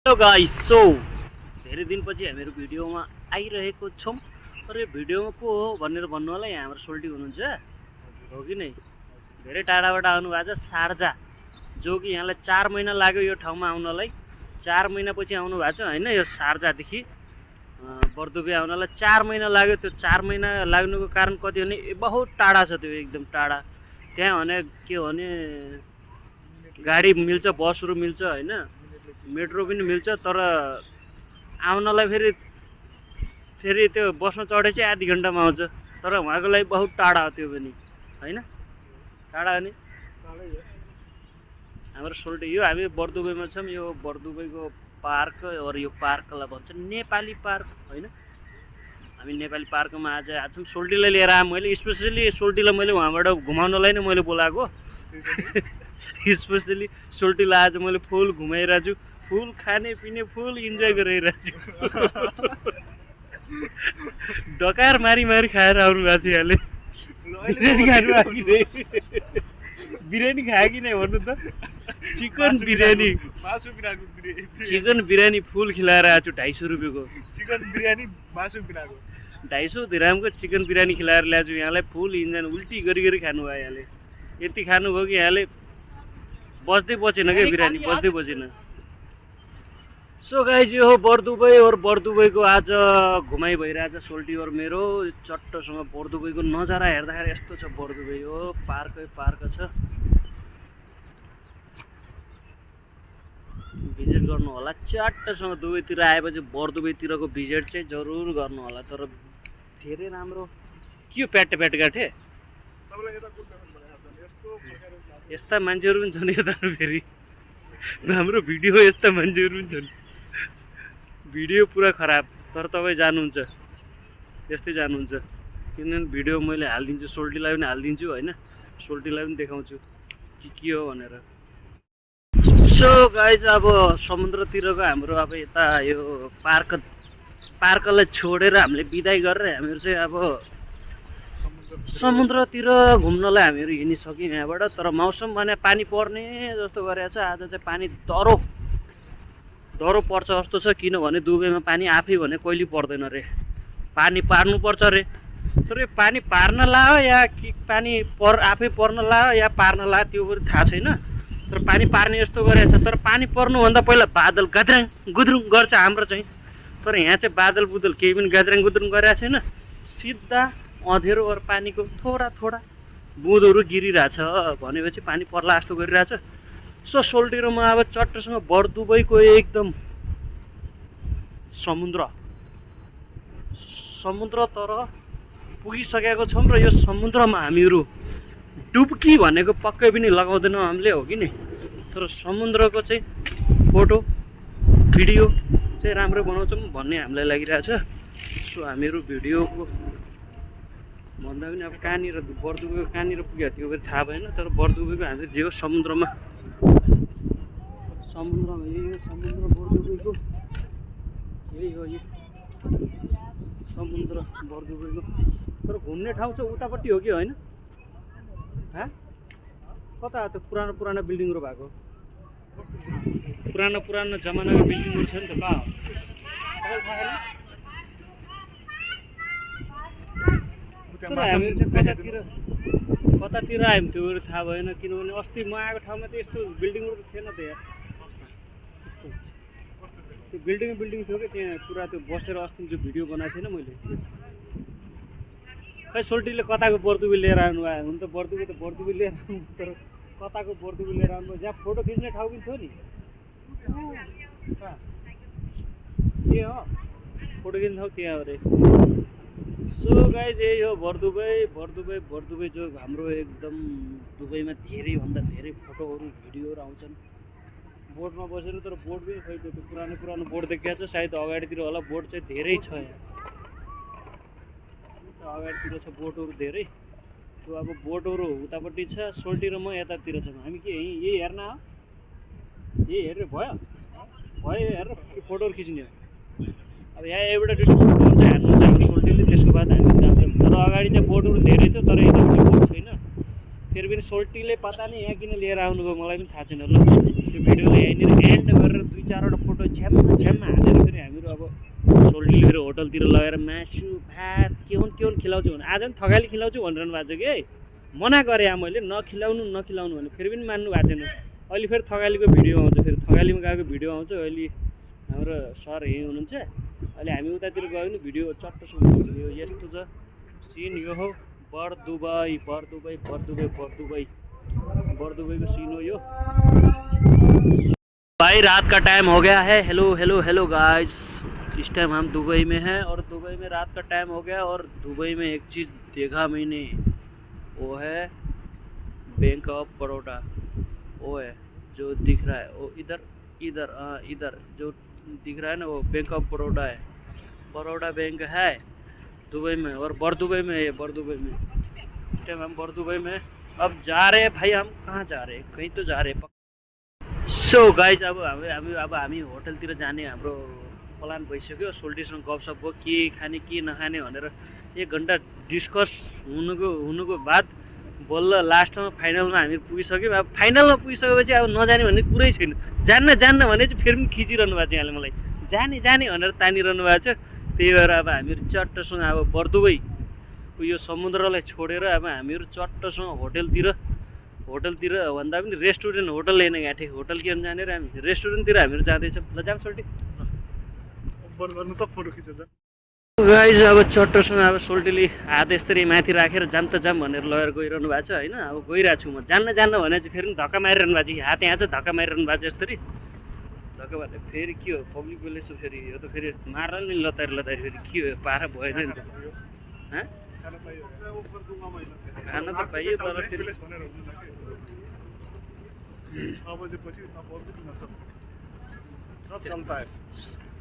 Hello guys, धेरै दिनपछि हामीहरू भिडियोमा आइरहेको छौँ। तर यो भिडियोमा को हो भनेर भन्नु होला, यहाँ हाम्रो सोल्टी हुनुहुन्छ हो कि नै। धेरै टाढाबाट आउनुभएको छ शारजा, जो कि यहाँलाई 4 महिना लाग्यो यो ठाउँमा आउनलाई। 4 महिनापछि आउनु भएको छ होइन। यो शारजादेखि बर्दुबे आउनलाई 4 महिना लाग्यो। त्यो 4 महिना लाग्नुको कारण कति भने बहुत टाढा छ, त्यो एकदम टाढा। त्यहाँ भने के भने गाडी मिल्छ, बसहरू मिल्छ होइन, मेट्रो पनि मिल्छ, तर आउनलाई फेरि त्यो बसमा चढे चाहिँ आधी घन्टामा आउँछ। तर उहाँको लागि बहुत टाढा हो त्यो पनि होइन, टाढा हो नि। हाम्रो सोल्टी यो हामी बर्दुबेमा छौँ। यो बर्दुबेको पार्क, और यो पार्कलाई भन्छ नेपाली पार्क होइन। हामी नेपाली पार्कमा आज आएको छौँ। सोल्टीलाई लिएर आएँ मैले, स्पेसली सोल्टीलाई मैले उहाँबाट घुमाउनलाई नै मैले बोलाएको। स्पेसली सोल्टीलाई आज मैले फुल घुमाइरहेको छु, फुल खाने पिने फुल इन्जोय गराइरहेको छु। डकार मारी मारी खाएर आउनु भएको छ यहाँले। बिरयानी खायो कि नै भन्नु त? चिकन बिरयानी, चिकन बिरयानी फुल खिलाएर आएको छु। 250 रुपियाँको चिकन बिरयानी मासु बिनाको 250 दिरामको चिकन बिरयानी खिलाएर ल्याएको छु यहाँलाई। फुल इन्जन उल्टी गरी गरी खानुभयो यहाँले। यति खानुभयो कि यहाँले बस्दै बचेन क्या, बिरयानी बस्दै बचेन। सो गाइज, यो हो बर्दुबे, और बर्दुबेको आज घुमाइ भइरहेछ सोल्टी और मेरो चट्टसँग। बर्दुबेको नजारा हेर्दाखेरि यस्तो छ बर्दुबे, यो पार्कै पार्क छ। भिजिट गर्नु होला चट्टसँग। दुबईतिर आएपछि बर्दुबेतिरको भिजिट चाहिँ जरुर गर्नु होला। तर धेरै राम्रो के हो, प्याटे प्याट गाठे यस्ता मान्छेहरू पनि छन् यता। फेरि हाम्रो भिडियो यस्ता मान्छेहरू पनि छन्। भिडियो पुरा खराब, तर तपाईँ जानुहुन्छ, यस्तै जानुहुन्छ। किनभने भिडियो मैले हालिदिन्छु, सोल्टीलाई पनि हालिदिन्छु होइन, सोल्टीलाई पनि देखाउँछु के हो भनेर। सो गाइज, अब समुद्रतिरको हाम्रो अब यता यो पार्कलाई छोडेर हामीले बिदाई गरेर हामीहरू चाहिँ अब समुद्रतिर घुम्नलाई हामीहरू हिँडिसक्यौँ यहाँबाट। तर मौसम भने पानी पर्ने जस्तो गरेको छ। आज चाहिँ पानी दह्रो पर्छ जस्तो छ, किनभने दुबईमा पानी आफै भने कहिले पर्दैन रे, पानी पार्नुपर्छ रे। तर यो पानी पार्न लायो या कि पानी आफै पर्न लायो या पार्न लायो त्यो पनि थाहा छैन। तर पानी पार्ने जस्तो गरेको छ। तर पानी पर्नुभन्दा पहिला बादल गाद्राङ गुद्रुङ गर्छ हाम्रो चाहिँ। तर यहाँ चाहिँ बादल बुदल केही पनि गाद्राङ गुद्रुङ गरेको छैन, सिधा अँधेरो और पानीको थोडा थोडा बुँदहरू गिरिरहेछ भनेपछि पानी पर्ला जस्तो गरिरहेछ। सो सोल्टी र म अब चट्टसँग बर्दुबेको एकदम समुद्र तर पुगिसकेको छौँ। र यो समुद्रमा हामीहरू डुब्की भनेको पक्कै पनि लगाउँदैनौँ हामीले, हो कि नै। तर समुद्रको चाहिँ फोटो भिडियो चाहिँ राम्रो बनाउँछौँ भन्ने हामीलाई लागिरहेछ। सो हामीहरू भिडियोको भन्दा पनि अब कहाँनिर बर्दुबेको कहाँनिर पुग्यो त्यो पनि थाहा भएन। तर बर्दुबेको हामीले जे हो समुद्रमा यही हो समुद्र, बर्दुबेको यही हो यो समुद्र बर्दुबेको। तर घुम्ने ठाउँ चाहिँ उतापट्टि हो कि होइन? कता त्यो पुरानो बिल्डिङहरू भएको, पुरानो जमानाको बिल्डिङहरू छ नि त, कहाँ हो हामीहरू चाहिँ कतातिर आयौँ त्योहरू थाहा भएन। किनभने अस्ति म आएको ठाउँमा त यस्तो बिल्डिङहरू थिएन त यार। त्यो बिल्डिङ थियो क्या त्यहाँ पुरा, त्यो बसेर अस्ति जो भिडियो बनाएको थिएन मैले। खै सोल्टीले कताको बर्दुबे लिएर आउनु भयो। हुन त बर्दुबे लिएर आउनु, तर कताको बर्दुबे लिएर आउनु। जहाँ फोटो खिच्ने ठाउँ पनि थियो नि, के हो फोटो खिच्ने ठाउँ त्यहाँ हो अरे। सो गाइज, यही हो बर्दुबे जो हाम्रो एकदम दुबईमा धेरैभन्दा धेरै फोटोहरू भिडियोहरू आउँछन् बोटमा बसेर। तर बोट पनि खै त्यो पुरानो बोट देखिएको छ, सायद अगाडितिर होला। बोट चाहिँ धेरै छ यहाँ, अगाडितिर छ बोटहरू धेरै। त्यो अब बोटहरू उतापट्टि छ, सोल्टी र म यतातिर छौँ। हामी के यही हेर्न हो, यही हेरेर भयो हेरेर फोटोहरू खिच्ने हो। अब यहाँबाट फोटोहरू चाहिँ हान्नुहुन्छ हाम्रो सोल्टीले, त्यसको बाद हामी जान्छौँ। तर अगाडि चाहिँ बोटहरू धेरै थियो, तर यतापट्टि बोट छैन। फेरि पनि सोल्टीले पता नै यहाँ किन लिएर आउनुभयो मलाई पनि थाहा छैन। ल त्यो भिडियोले यहीँनिर एन्ड गरेर 2-4वटा फोटो झ्याममा हालेर फेरि हामीहरू अब सोल्टीले फेरि होटलतिर लगेर मासु भात के हुन् खिलाउँछु भने आज पनि थकाली खिलाउँछु भनिरहनु भएको छ कि मना गरेँ मैले नखिलाउनु भने फेरि पनि मान्नु भएको छैन। अहिले फेरि थकालीको भिडियो आउँछ, फेरि थकालीमा गएको भिडियो आउँछ। अहिले हाम्रो सर यहीँ हुनुहुन्छ, अहिले हामी उतातिर गयो भने भिडियो चट्टोसँग आउँछ। यो यस्तो छ सिन, यो हो बरदुबईको सीन हो यो। भाई रात का टाइम हो गया है। हेलो गाइस, इस टाइम हम दुबई में हैं और दुबई में रात का टाइम हो गया और दुबई में एक चीज़ देखा मैंने, वो है बैंक ऑफ बड़ौदा। वो है जो दिख रहा है, वो इधर जो दिख रहा है ना, वो बैंक ऑफ बड़ौदा है। बड़ौदा बैंक है दुबई में और बरदुबई में है, बरदुबई में। इस टाइम हम बरदुबई में अब जा रहे हैं भाई। हम कहाँ जा रहे हैं? कहीं तो जा रहे हैं। सो गाइज अब हामी होटलतिर जाने हाम्रो प्लान भइसक्यो। सोल्टीसँग गफसप भयो के खाने के नखाने भनेर 1 घन्टा डिस्कस हुनुको बाद बल्ल लास्टमा फाइनलमा हामी पुगिसक्यौँ। अब फाइनलमा पुगिसकेपछि अब नजाने भन्ने कुरै छैन। जान्न भने चाहिँ फेरि पनि खिचिरहनु भएको छ यहाँले मलाई, जाने भनेर तानिरहनु भएको छ। त्यही भएर अब हामीहरू चट्टसँग अब बरदुबई यो समुद्रलाई छोडेर अब हामीहरू चट्टसँग होटलतिर भन्दा पनि रेस्टुरेन्ट, होटल लिन गएको थिएँ। होटल के जाने र हामी रेस्टुरेन्टतिर हामीहरू जाँदैछौँ। ल जाऊँ सोल्टी गाइज। अब चट्टोसँग अब सोल्टीले हात यसरी माथि राखेर जाम भनेर लगेर गइरहनु भएको छ होइन। अब गइरहेको छु म। जान्न भने चाहिँ फेरि धक्का मारिरहनु भएको छ। हात यहाँ छ, धक्का मारिरहनु भएको छ यसरी। धक्का मारेर फेरि के हो, पब्लिक बोलेछ फेरि। यो त फेरि मार्न नि लतारी फेरि के हो, पारा भएन नि त। खाना त पाइयो तर फेरि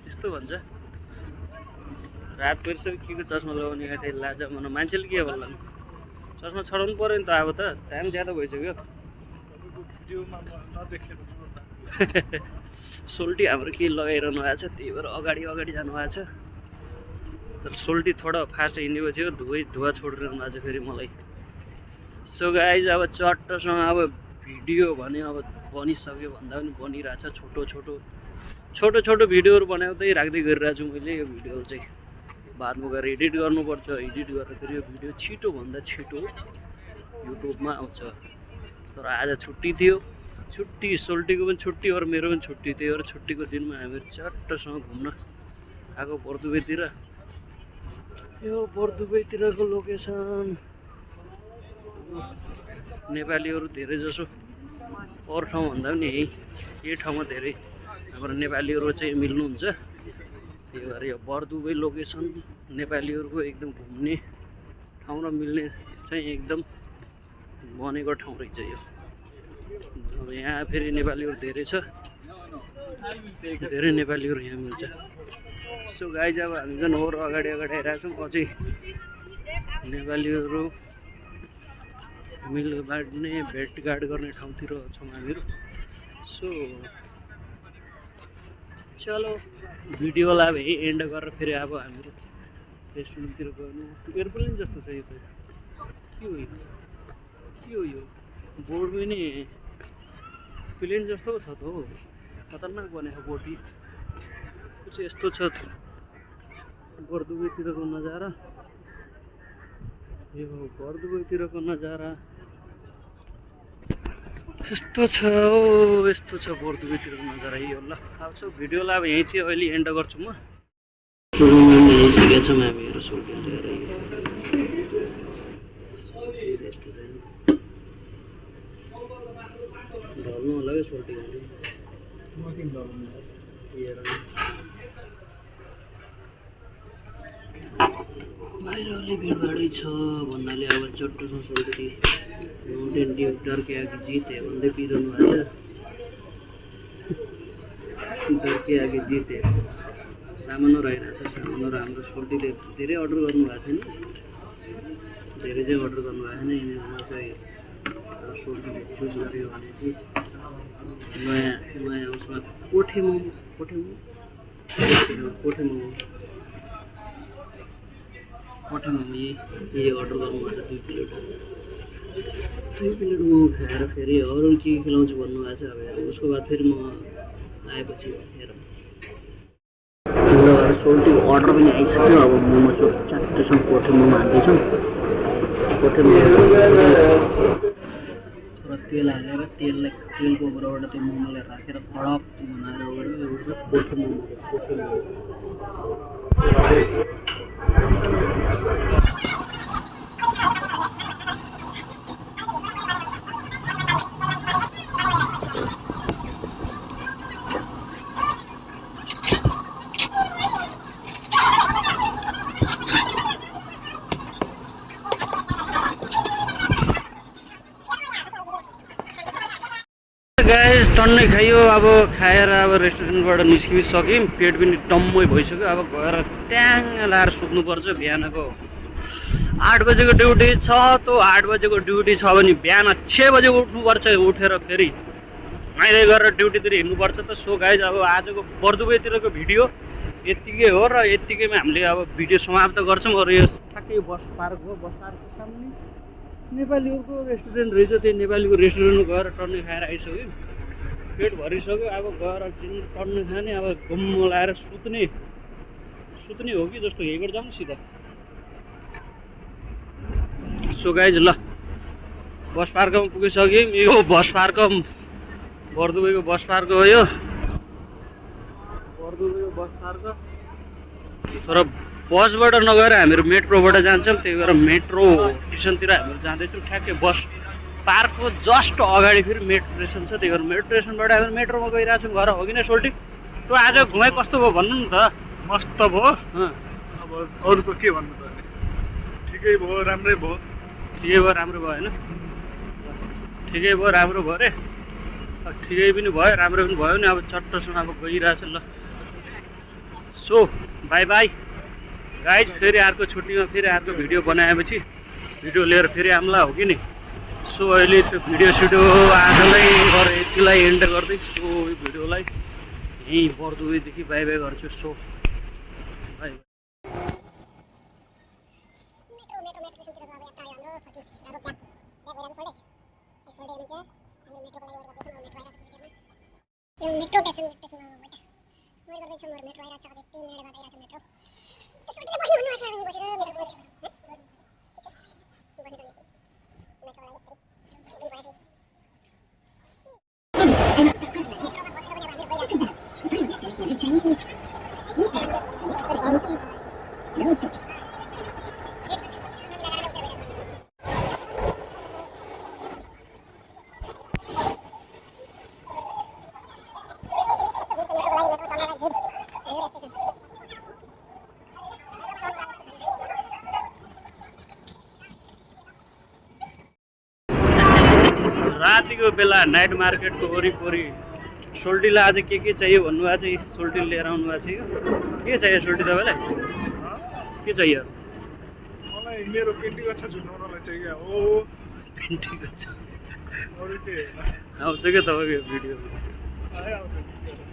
त्यस्तो भन्छ। रात परिसक्यो के को चस्मा लगाउने आँटे लाजा मन मान्छेले के भन्ला, चस्मा छडाउनु पऱ्यो नि त। अब त टाइम ज्यादा भइसक्यो। सोल्टी हाम्रो के लगाइरहनु भएको छ, त्यही भएर अगाडि जानुभएको छ। तर सोल्टी थोडा फास्ट हिँडेपछि धुवा छोडिरहनु भएको छ फेरि मलाई। सो गाइज अब चट्टसँग अब भिडियो भने अब बनिसक्यो भन्दा पनि बनिरहेछ। छोटो भिडियोहरू बनाउँदै राख्दै गरिरहेको छु मैले। यो भिडियो चाहिँ बादमा गएर एडिट गर्नुपर्छ। एडिट गरेर फेरि यो भिडियो छिटोभन्दा छिटो युट्युबमा आउँछ। तर आज छुट्टी थियो, सोल्टीको पनि छुट्टी और मेरो पनि छुट्टी। त्यही भएर छुट्टीको दिनमा हामीहरू चट्टसँग घुम्न आएको बरदुबईतिर। यो बरदुबईतिरको लोकेसन नेपालीहरू धेरै जसो अरू ठाउँभन्दा पनि यही ठाउँमा धेरै हाम्रो नेपालीहरू चाहिँ मिल्नुहुन्छ। त्यही भएर यो बरदुबई लोकेसन नेपालीहरूको एकदम घुम्ने ठाउँ र मिल्ने चाहिँ एकदम बनेको ठाउँ रहेछ यो। अब यहाँ फेरि नेपालीहरू धेरै छ, धेरै नेपालीहरू यहाँ मिल्छ। सो गाइज अब हामी झन् और अगाडि आइरहेको छौँ। अझै नेपालीहरू मिलबाड्ने भेटघाट गर्ने ठाउँतिर छौँ हामीहरू। सो चलो भिडियोलाई अब यही एन्ड गरेर फेरि अब हामीहरू रेस्टुरेन्टतिर गयो। एयरप्लेन जस्तो छ यो त, के हो यो बोर्ड पनि प्लेन जस्तो छ त हो। खतरनाक बनेको बोटी चाहिँ यस्तो छ बरदुबईतिरको नजारा। यो बरदुबईतिरको नजारा यस्तो छ बरदुबईतिरको नजारा यो। ल अब छ भिडियोलाई अब यहीँ चाहिँ अहिले एन्ड गर्छु म। यहीँ सिकेका छौँ हामीहरू सोल्टी रेस्टुरेन्ट ढल्नु होला क्या सोल्टी बाहिर अलि भिडभाडै छ भन्नाले अब चट्टोसँग सोल्टी माउन्टेन ड्यु डर के आगे जिते भन्दै पिरहनु भएको छ। डर के आगे जिते सामानो रहेछ। सामानो र हाम्रो सोल्टीले धेरै अर्डर गर्नुभएको छैन, धेरै चाहिँ अर्डर गर्नुभएको छैन। यिनीहरूमा चाहिँ सोल्टीले चुज गर्यो भने चाहिँ नयाँ उसमा कोठे मोमो यही अर्डर गर्नुभएको छ। 2 प्लेट मोमो खाएर फेरि अरू के खिलाउँछु भन्नुभएको छ। अब उसको बाद फेरि म आएपछि हेरौँ। र सोल्टीको अर्डर पनि आइसक्यो। अब मोमो चारवटासम्म कोठे मोमो हाल्दैछौँ। कोठे मोमो थोरै तेल हालेर तेलको उपरबाट त्यो मोमोलाई राखेर कडक बनाएर एउटा कोठे मोमो गाइस टन्नै खायो। अब खाएर अब रेस्टुरेन्टबाट निस्किसक्यौँ। पेट पनि टम्मै भइसक्यो। अब गएर ट्याङ लाएर सुत्नुपर्छ। बिहानको 8 बजेको ड्युटी छ। त्यो 8 बजेको ड्युटी छ भने बिहान 6 बजे उठ्नुपर्छ। उठेर फेरि आइँदै गरेर ड्युटीतिर हिँड्नुपर्छ। त सो गाइस अब आजको बर्दुबेतिरको भिडियो यत्तिकै हो र यत्तिकैमा हामीले अब भिडियो समाप्त गर्छौँ। अरू यो ठ्याक्कै बस पार्क हो। बस पार्कको सामुन्ने नेपालीको रेस्टुरेन्ट रहेछ। त्यो नेपालीको रेस्टुरेन्टमा गएर टन्नै खाएर आइसक्यो। पेट भरिसक्यो। अब गएर टन्नै खाने। अब घुम्म लाएर सुत्ने हो कि जस्तो यहीँबाट जाउँ सिधा। सो गाइज ल बस पार्कमा पुगिसक्यौँ। यो बस पार्क बर्दुबेको बस पार्क हो। यो बर्दुबेको बस पार्क तर बसबाट नगएर हामीहरू मेट्रोबाट जान्छौँ। त्यही भएर मेट्रो स्टेसनतिर हामीहरू जाँदैछौँ। ठ्याक्कै बस पार्कको जस्ट अगाडि फेरि मेट्रो स्टेसन छ। त्यही भएर मेट्रो स्टेसनबाट हामीहरू मेट्रोमा गइरहेछौँ घर। हो कि न सोल्टी? तँ आज घुमाइ कस्तो भयो भन्नु न त। मस्त भयो। अब अरू त के भन्नु त, ठिकै भयो, राम्रै भयो। ठिकै भयो राम्रो भयो होइन? ठिकै भयो राम्रो भयो अरे। ठिकै पनि भयो राम्रो पनि भयो नि। अब चट्टसँग अब गइरहेछ ल। So by by guys. फेरि अर्को छुट्टीमा फेरि अर्को भिडियो बनाएपछि भिडियो लिएर फेरि आउँला। हो कि नि? सो अहिले त्यो भिडियो आजलाई गरेर यतिलाई एन्ड गर्दैछु। यो भिडियोलाई यहीँ बर्दुबेदेखि बाई बाई गर्छु। So by by. मेट्रो स्टेसनमा बेटा वेट गर्दैछु। मेरो मेट्रो आइरहेको छ। अझै 3 मिनेट बाद आइरहेको छ मेट्रो। त्यसपछि बस्नु भन्नु आएको छ। यहीँ बसेर मेरो मेट्रो रातिको बेला नाइट मार्केटको वरिपरि सोल्टीलाई आज के चाहियो भन्नुभएको छ। सोल्टी लिएर आउनु भएको छ। के चाहियो सोल्टी तपाईँलाई? के चाहियो? मलाई मेरो पेन्टी गच्छ झुन्डाउनलाई चाहियो। हो पेन्टी गच्छ अरू के आउँछ क्या तपाईँको भिडियो? आउँछ।